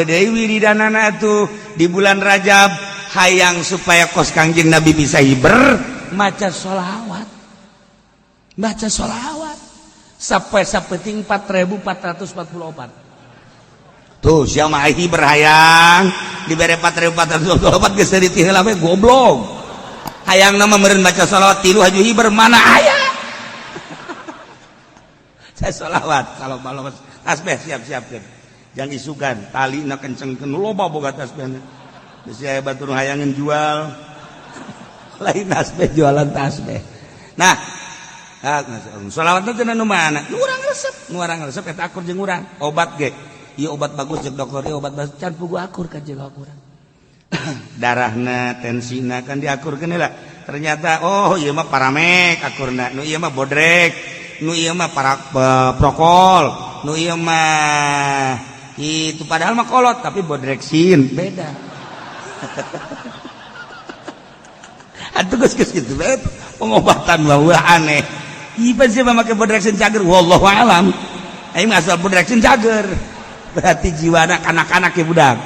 Deui wiridanana tuh di bulan Rajab, hayang supaya kos Kangjeng Nabi bisa hiber, maca sholawat, baca sholawat sampai sapeting 4444. Tuh siapa hiber hayang dibere 4444 geus dari ti heula we, goblok. Hayang nama meureun baca sholawat tilu haju hiber, mana aya. Saya sholawat kalau malam tasbih siap-siapkeun, jangan isukan tali na kencengkeun, loba boga tasbihna. Bisi aya batur hayangan jual, lain tasbih jualan tasbih. Nah, sholawat teh nu mana nu urang resep, nu urang resep eta akur jeung urang. Obat ge ieu obat bagus jeung dokter, ieu obat bagus, can pugu akur ka jeung urang. Darahna, tensina kan diakurkeun heula. Ternyata, oh, ieu mah paramek akurna, nu ieu mah bodrek, nu ieu mah para prokol, nu ieu mah itu, padahal mah kolot tapi bodreksin beda. Atuh geus geus kitu bae pengobatan mah wah aneh. Ieu sih mah make bodreksin cager, wallahu alam. Aing mah asal bodreksin cager. Berarti jiwana kanak-kanak ya budak.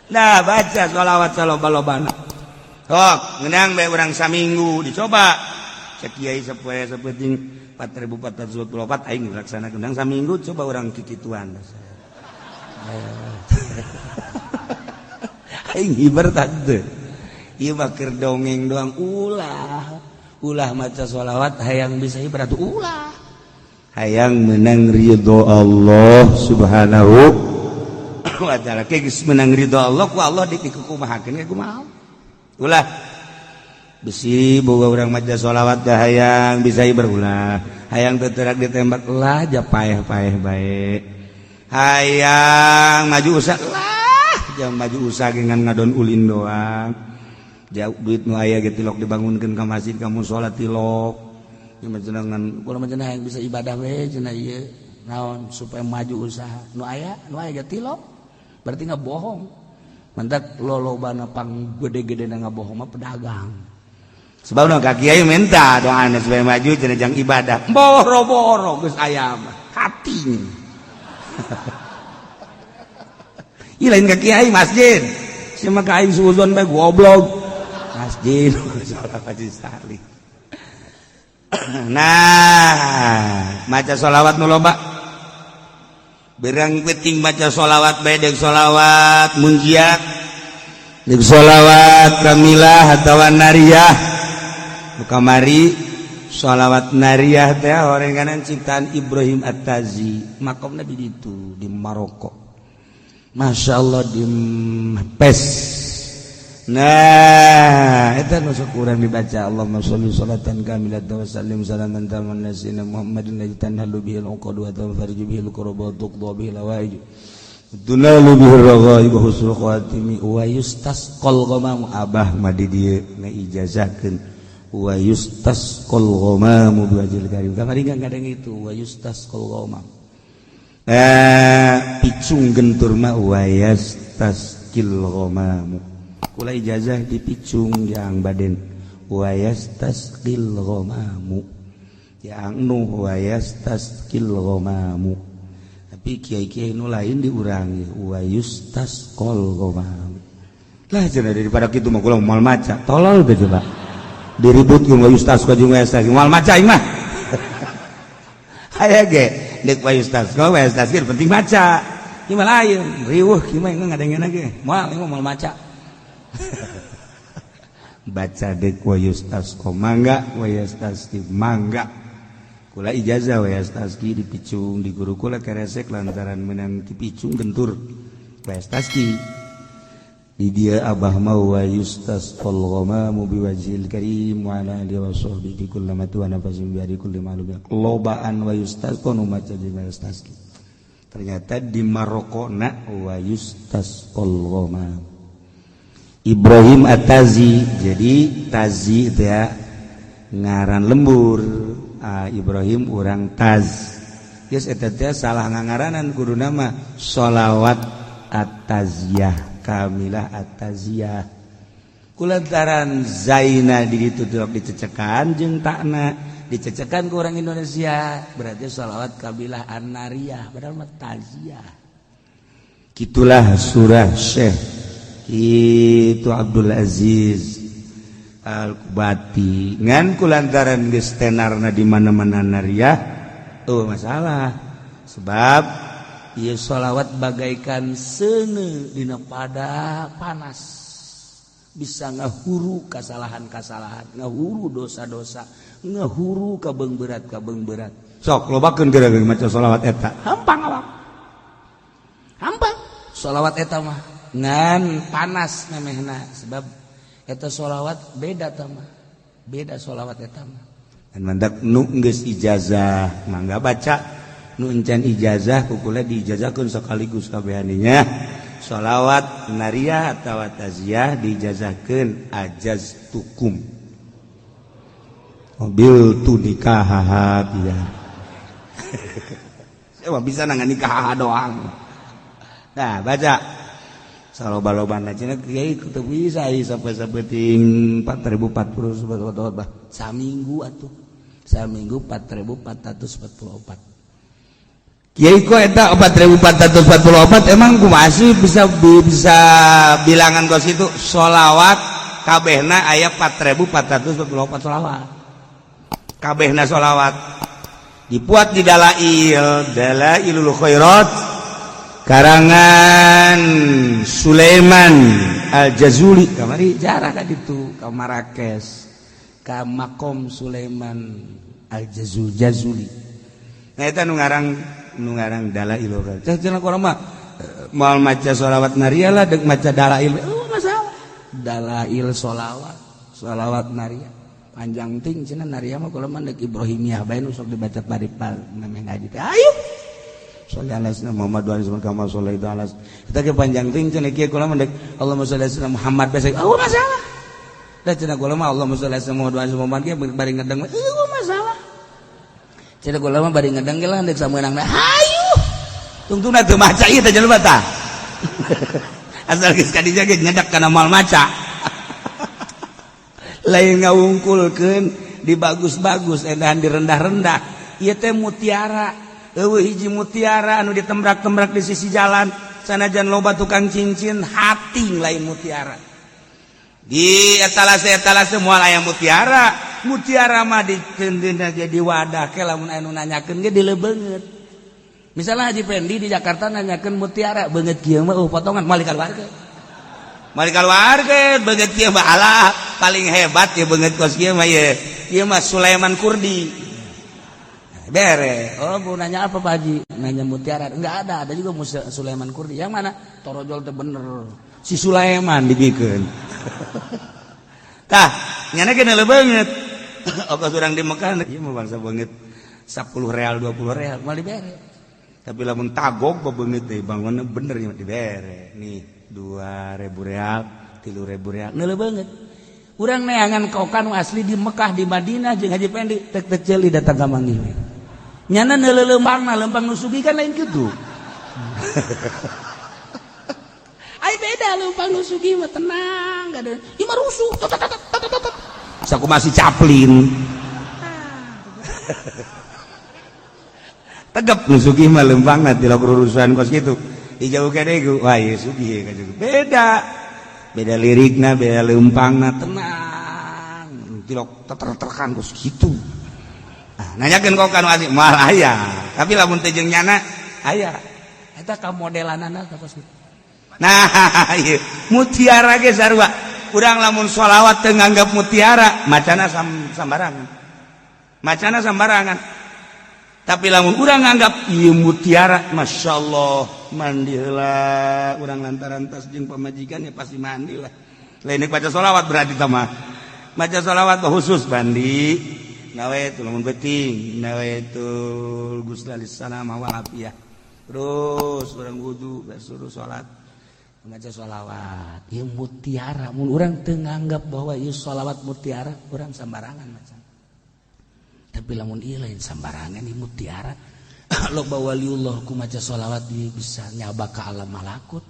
Nah, baca sholawat saloba-lobana. Sok, ngeunang bae urang saminggu dicoba. Cek kiai sapoe sapenting 4424 aing laksanakeun ngeunang saminggu, coba urang kikituan. Aing hiber tante. Ieu mah keur dongeng doang, ulah. Ulah maca sholawat hayang bisa hiber atuh, ulah. Hayang menang ridho Allah Subhanahu wa taala. Ke geus menang ridho Allah, ku Allah dikukumahakeun ge kumaha. Ulah besi boga urang maca sholawat dah hayang bisa hiber, ulah. Hayang teu ditembak, ulah, ja paeh-paeh bae. Hayang maju usaha, lah, jangan maju usaha dengan ngadon ulin doang. Jauh duit nu aya ge tilok dibangunkeun ka masjid, ka musala tilok. Ieu mah cenah kula mah cenah hayang bisa ibadah we cenah, ieu naon supaya maju usaha. Nu aya, nu aya ge tilok. Berarti ngabohong. Mantak lolobana pang gede-gede na ngabohong mah pedagang. Sebab nu ka kiai minta doana supaya maju cenah jang ibadah. Boro-boro geus aya mah hati. Ih, lain ka kiai masjid. Sia mah ka aing suuzon bae, goblok. Masjid salat haji salih. Nah, maca sholawat nu loba. Berang penting baca sholawat bae, deuk sholawat munjiat, deuk sholawat kamilah atawa nariyah. Nu kamari sholawat nariyah teh orang kanan ciptaan Ibrahim At-Tazi, makomna di ditu di Maroko. Masya Allah di Pes. Nah, itu masuk kurang dibaca Allahumma sholli sholatan kamilatan wa sallim salaman taman ala sayyidina Muhammadin allati tanhalu bihil uqad wa tanfariju bihil kurab wa tuqda bihil hawaij tunalu bihir raghaib wa husnul khatimi wa yustasqal ghamam. Abah mah di dieu ngaijazahkeun wa yustasqal ghamamu biwajhil karim. Kamari kadang itu wa yustasqal ghamam. Eh, picung gentur mah wa yastasqil ghamamu. Kula ijazah di picung yang baden wa yastasqil ghamamu, yang nu wa yastasqil ghamamu, tapi kiai-kiai nu lain diurangi wa yustasqal ghamamu. Lah cenah daripada kitu mah kula moal maca, tolol teh. Coba diribut jeung wa yustasqa jeung wa yastasqil, moal maca aing mah. Aya ge deuk wa yustasqa wa yastasqil, penting maca. Ieu mah lain riweuh, kieu mah ngadengena ge moal, ieu mah moal maca. Baca dek wa yustasqa mangga, wa yastasqi mangga. Kula ijazah wa yastasqi dipicung di guru kula keresek lantaran menang dipicung gentur wa yastasqi. Di dia abah mau wa yustasqal ghamamu biwajhil karim wa ala alihi wa sahbihi kullama wa nafasin bi kulli ma'lum. Lobaan wa yustasqa nu maca di wa yastasqi. Ternyata di Maroko na wa yustasqal ghamam Ibrahim At-Tazi. Jadi Tazi itu ya ngaran lembur. Ah, Ibrahim orang Taz. Geus eta teh salah ngangaranan, kudu nama sholawat At-Taziyah, Kamilah At-Taziyah. Kulantaran Zaina di ditu dicecekan jeung takna dicecekan ke orang Indonesia, berarti sholawat Kabilah An-Nariyah, padahal mah Taziyah. Gitulah surah Syekh itu Abdul Aziz Al-Kubati ngan kulantaran geus tenarna di mana-mana nariah oh masalah sebab ieu sholawat bagaikan seuneu dina pada panas bisa ngahuru kasalahan-kasalahan ngahuru dosa-dosa ngahuru kabeung berat sok lobakeun geura maca sholawat eta hampang awak hampang sholawat eta mah ngan panas memehna sebab eta sholawat beda ta mah beda sholawat eta mah dan mandak nu geus ijazah mangga baca nu encan ijazah kukula diijazahkeun sekaligus kabehaninya sholawat nariyah atawa taziah diijazahkeun ajaz tukum mobil tu nikah biar saya bisa nangan nikah doang. Nah baca saloba-lobana cenah kiai teu bisa sampai sapeting 4044 saminggu atuh saminggu 4444. Kiai kok eta 4444 emang kumaha sih bisa bisa bilangan kos itu sholawat kabehna aya 4444 sholawat kabehna sholawat dipuat di dalail Dalailul Khairat karangan Sulaiman Al-Jazuli kamari jarah ka ditu ka Marrakesh ka makom Sulaiman Al-Jazuli. Nah eta nu ngarang Dalailul Khairat. Cenah urang mah moal maca sholawat nariyah lah deuk maca dalail oh masalah dalail sholawat sholawat nariyah panjang ting cenah nariyah mah kula mah deuk Ibrahimiyah bae nu sok dibaca paripal namanya ngaji teh ayo sholli ala sayyidina Muhammad wa alihi kama shallaita ala kita ge panjang ting cenah kieu kula mah deuk Allahumma sholli ala sayyidina Muhammad bae oh masalah da cenah kula mah Allahumma sholli ala sayyidina Muhammad wa alihi Muhammad ge bari ngedeng oh masalah cenah kula mah bari ngedeng ge lah deuk sameunangna hayu tungtungna teu maca ieu teh jelema tah asal geus ka dinya ge nyedak kana moal maca lain ngawungkulkeun di bagus-bagus edahan di rendah-rendah ieu teh mutiara eueuh hiji mutiara anu ditembrak-tembrak di sisi jalan sanajan loba tukang cincin hati lain mutiara di etalase-etalase moal aya mutiara mutiara mah dikeundeuna ge di wadah ke lamun anu nanyakeun ge dilebeungeut. Misalnya Haji Pendi di Jakarta nanyakeun mutiara beungeut kieu mah potongan moal dikaluarkeun moal dikaluarkeun beungeut kieu mah alah paling hebat ya beungeut kos kieu mah ye ieu mah Sulaiman Kurdi bere. Oh bu nanya apa Pak Haji? Nanya mutiara enggak ada juga Sulaiman Kurdi yang mana torojol teh bener si Sulaiman dibikeun tah nyana ge banget ongkos urang di Mekah ieu mah bangsa beungeut 10 real 20 real moal dibere. Tapi lamun tagog beungeut teh bangunna bener nya dibere nih 2000 real 3000 real neuleuh beungeut urang neangan kokan asli di Mekah di Madinah jeung Haji Pendi tek tek ceuli datang ka manggih nyana neuleuh lempangna lempang nu sugih kan lain kitu. Ai beda lempang nu sugih mah tenang gak ada ieu mah rusuh tot tot tot tot tot saku masih Chaplin tegep nu sugih mah lempangna tilok rurusuhan kos kitu dijauh kene ku wah ieu sugih ka beda beda lirikna beda lempangna tenang tilok teter-terkan kos kitu. Nah, nanyakeun kok kanu asli moal aya tapi lamun teh jeung nyana aya eta ka modelanana kos kitu. Nah ieu mutiara ge sarua urang lamun sholawat teu nganggap mutiara macana sambarangan macana sambarangan tapi lamun urang nganggap ieu mutiara Masya Allah mandi heula urang lantaran tas jeung pamajikan ya pasti mandi lah lain baca sholawat berarti tah mah maca sholawat khusus mandi nawaitu lamun beuting nawaitul ghusla lissalama wal afiyah terus urang wudu terus salat maca sholawat ieu mutiara mun urang teu nganggap bahwa ieu sholawat mutiara urang sambarangan maca tapi lamun ieu lain sambarangan ieu mutiara loba waliullah ku maca sholawat ieu bisa nyaba ka alam malakut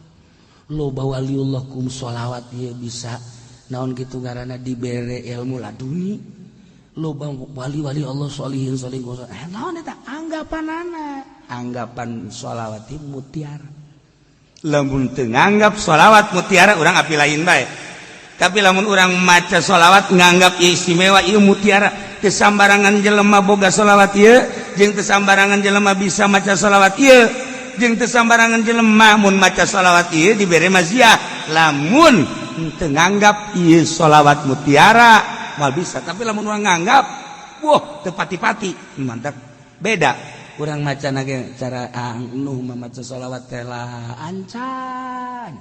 loba waliullah ku sholawat ieu bisa naon kitu ngaranna dibere ilmu laduni loba wali-wali Allah sholihin sholihin naon eta anggapanana anggapan sholawat ieu mutiara. Lamun teu nganggap sholawat mutiara, urang api lain bae. Tapi lamun urang maca sholawat nganggap ieu istimewa, ieu mutiara, teu sambarangan jelema boga sholawat ieu, jeung teu sambarangan jelema bisa maca sholawat ieu, jeung teu sambarangan jelema mun maca sholawat ieu dibere maziah. Lamun teu nganggap ieu sholawat mutiara, moal bisa. Tapi lamun urang nganggap, wah, teu pati-pati, mantap, beda. Kurang maca ge cara Ang Nu maca sholawat teh lah ancan.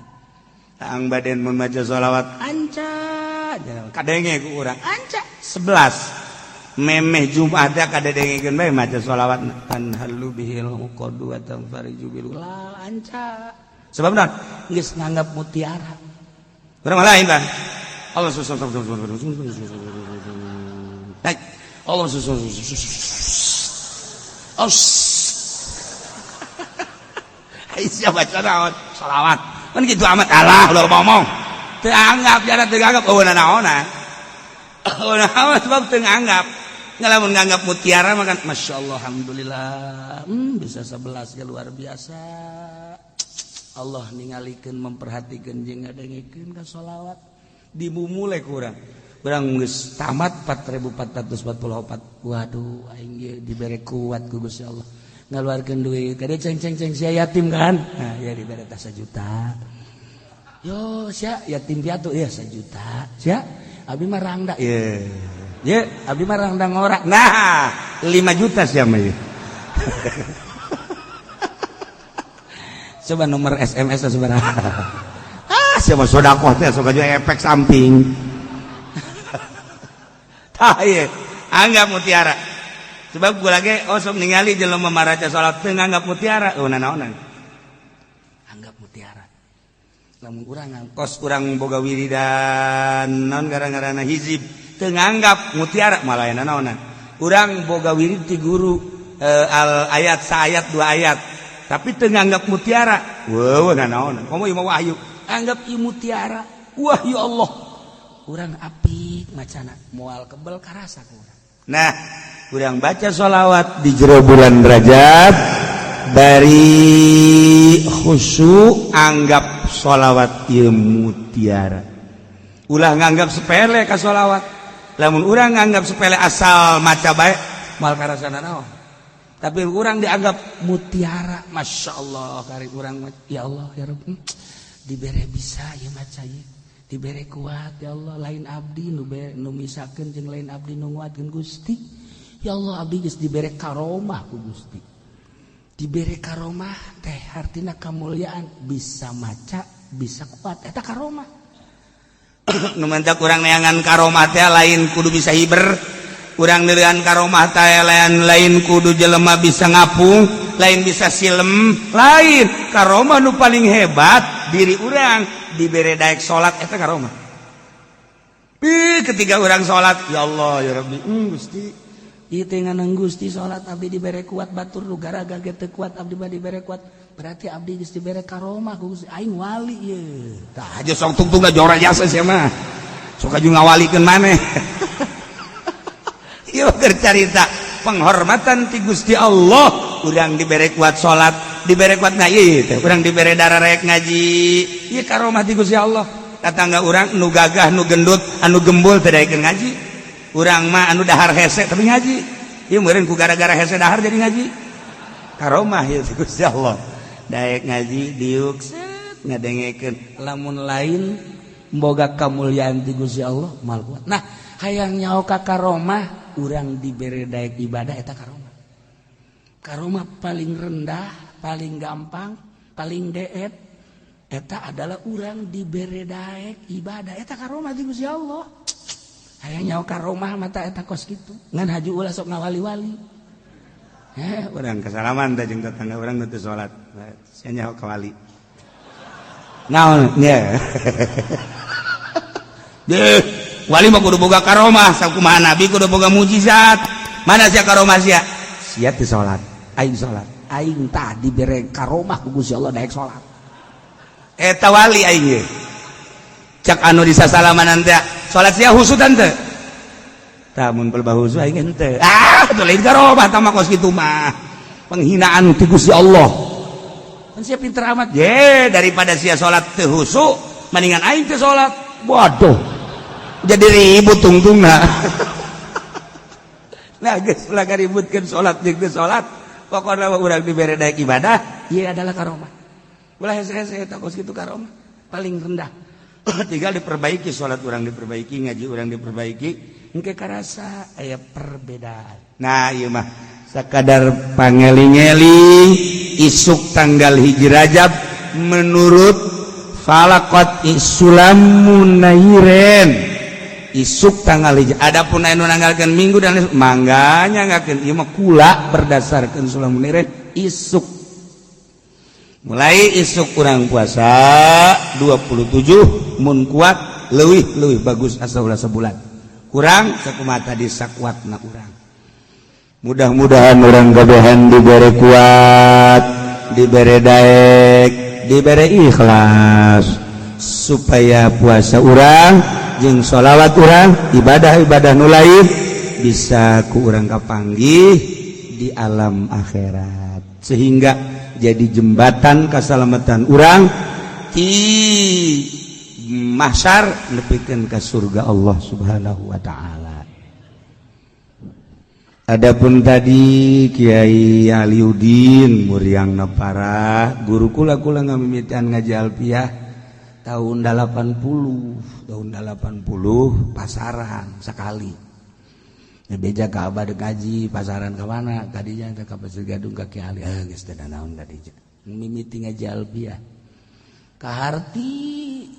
Ang Baden mun maca sholawat anca, kadenge ku urang anca 11 memeh Jumat teh kadengekeun bae maca sholawat tanhallu bihil uqadu wa tanfariju bil la anca. Sebab naon? Geus nganggap mutiara. Urang lain, Bang. Allah, Allah. Oh, siapa baca naon? Salawat. Kan gitu amat, alah udah ngomong. Teu anggap jara, teu anggap, oh, naonan. Oh, naon sebab teu anggap. Ngalamun nganggap mutiara makan, Masya Allah, alhamdulillah. Bisa 11 ya, luar biasa. Allah ningalikeun, memperhatikan jeung ngadengekeun ka sholawat. Dimumule kurang. Urang geus tamat 4444. Waduh, aing ge dibere kuat ku Gusti Allah. Ngaluarkeun duit kade, ceng ceng ceng, sia yatim kan? Nah, ya dibere tas 1 juta. Yo sia yatim piatu ya 1 juta. Sia abdi mah rangda ye. Ye, abdi mah rangda ngorak. Nah, 5 juta sia mah ye. Coba nomor SMS seberapa? Ah, siapa sodakoh teh sok aja efek samping. Tah ieu, anggap mutiara. Sebab gua lagi oh sok ningali jelema maraca salat teu nganggap mutiara, oh, nanaonan. Anggap mutiara. Lamun urang kos urang boga wiridan naon gara-garana hizib teu nganggap mutiara, malah nanaonan. Urang boga wirid ti guru al ayat saayat dua ayat, tapi teu nganggap mutiara, weuh, nanaonan. Komo ieu mah wahyu, anggap ieu mutiara. Wah, ya Allah, urang apik macana moal kebel karasa ku urang. Nah, urang baca sholawat di jero bulan Rajab dari khusyuk, anggap sholawat ieu mutiara. Ulah nganggap sepele ka sholawat. Lamun urang nganggap sepele, asal maca bae, moal karasana naon. Tapi urang dianggap mutiara, Masya Allah, kari urang, ya Allah, ya Rabb, dibere bisa ya maca ieu, dibere kuat, ya Allah. Lain abdi nu nu misakeun jeung lain abdi nu nguatkeun, Gusti. Ya Allah, abdi geus dibere karomah ku Gusti. Dibere karomah teh artina kemuliaan, bisa maca, bisa kuat, eta karomah. Nu mantak urang neangan karomah teh lain kudu bisa hiber. Urang neangan karomah teh lain lain kudu jelema bisa ngapung, lain bisa silem, lain. Karomah nu paling hebat diri urang dibere daek salat, eta karomah. Ih, ketika urang salat, ya Allah, ya Rabbi, Gusti, ieu teh nganang Gusti salat abdi dibere kuat, batur nu garaga ge teu kuat, abdi mah dibere kuat, berarti abdi geus dibere karomah ku Gusti, aing wali ye. Tah aja sok tungtung da jora jasa sia mah. Sok aju ngawalikeun maneh. Ieu keur carita penghormatan ti Gusti Allah, urang dibere kuat salat, dibere kuat ngaji teh, urang dibere darah rek ngaji, ieu karomah ti Gusti Allah. Tetangga urang nu gagah, nu gendut, anu gembul teu daekeun ngaji. Urang mah anu dahar hese tapi ngaji. Ieu meureun ku gara-gara hese dahar jadi ngaji. Karomah ieu ti Gusti Allah. Daek ngaji diuk set ngadengekeun. Lamun lain boga kamulyaan ti Gusti Allah moal kuat. Nah, hayang nyaho ka karomah, urang dibere daek ibadah, eta karomah. Karomah paling rendah, paling gampang, paling deet eta adalah urang dibere daek ibadah, eta karomah ti Gusti Allah. Hayang nyaho karomah mata eta kos kitu. Ngan haju ulah sok ngawali-wali. Urang kesalaman teh jeung tetangga urang nu teu salat. Sia nyaho ka wali. Naon nya? Deh, wali mah kudu boga karomah, sakumaha nabi kudu boga mujizat. Mana sia karomah sia? Sia teu salat, aing salat. Aing tah dibere karomah ku Gusti Allah daek salat. Eta wali aing ye. Cak anu disasalaman teh, salat sia husudan teu? Tah mun pelbah husu aing henteu. Ah, teu lain karomah tah mah kos kitu mah. Penghinaan ti Gusti Allah. Kan sia pinter amat. Ye, daripada sia salat teu husu, mendingan aing teu salat. Waduh. Jadi ribut tungtungna. Nah, geus ulah ributkeun salat jeung teu salat. Pokokna mah urang dibere daek ibadah, ieu adalah karomah. Ulah hese-hese eta kos kitu karomah paling rendah. Tinggal diperbaiki, salat urang diperbaiki, ngaji urang diperbaiki, engke karasa aya perbedaan. Nah, ieu mah sakadar pangeling-eling, isuk tanggal 1 Rajab menurut falakot Sulamun Nairen, isuk tanggal 1. Adapun anu nanggalkeun Minggu dan mangga nyanggakeun, ieu mah kula berdasarkan Sulamun Nairen, isuk, mulai isuk kurang puasa 27 mun kuat, leuwih leuwih bagus asa ulah sebulan kurang sakumaha tadi sakuatna urang. Mudah-mudahan urang kabehan diberi kuat, diberi daek, diberi ikhlas supaya puasa urang jeung sholawat urang, ibadah-ibadah nu lain bisa ku urang kapanggih di alam akhirat, sehingga jadi jembatan keselamatan urang di mahsyar nepikeun ka surga Allah Subhanahu wa taala. Adapun tadi Kiai Aliudin Muriang parah guru kula, kula ngamimitian ngaji alfiah tahun 80, tahun 80 pasaran sekali. Ya, beja ka abah dek ngaji pasaran ke mana tadinya teh, ka Pasir Gadung ka Kiai Ali. Ah, geus teu naon tadinya mimiti ngaji alfiah kaharti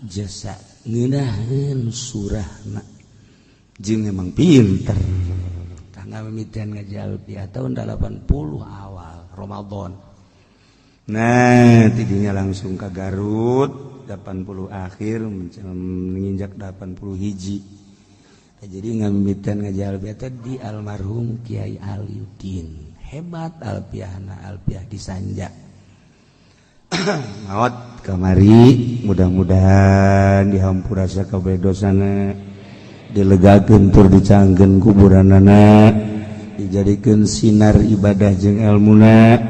jasa ngeunaheun surahna jeung emang pinter. Ngamimitian ngaji alfiah tahun 80 awal Ramadan. Nah, tidinya langsung ke Garut 80 akhir menginjak 80 hiji. Nah, jadi ngamimitian ngaji alfiah teh di almarhum Kiai Aliudin. Hebat alfiahna, alfiah disanja. Maot kamari, mudah-mudahan dihampura sakabeh dosana, dilegakeun tur dicangkeun kuburanana, dijadikeun sinar ibadah jeung ilmuna,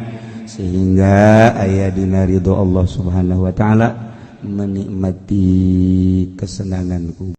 sehingga aya dina ridho Allah Subhanahu wa taala, menikmati kesenangan kubur.